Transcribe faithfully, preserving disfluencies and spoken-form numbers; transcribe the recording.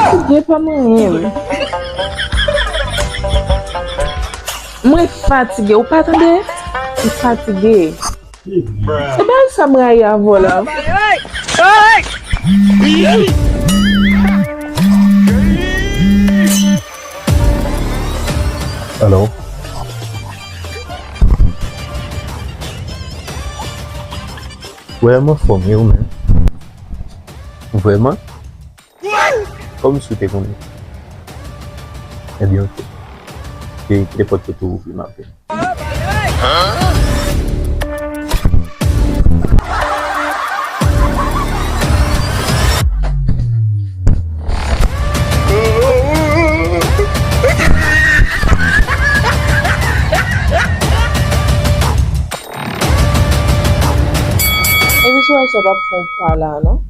Fatige pa manyen m. Mwen fatige, ou pa tande? M fatige. E bagay sa m rayi avè w la. Alo? Vrèman fòme ou menm. Vrèman? Kòmsi w te konnen. Ebyen, oke. Kite pòt kote w ouvri m apre. Epi sou wè sa w p ap fè yon pa la, non?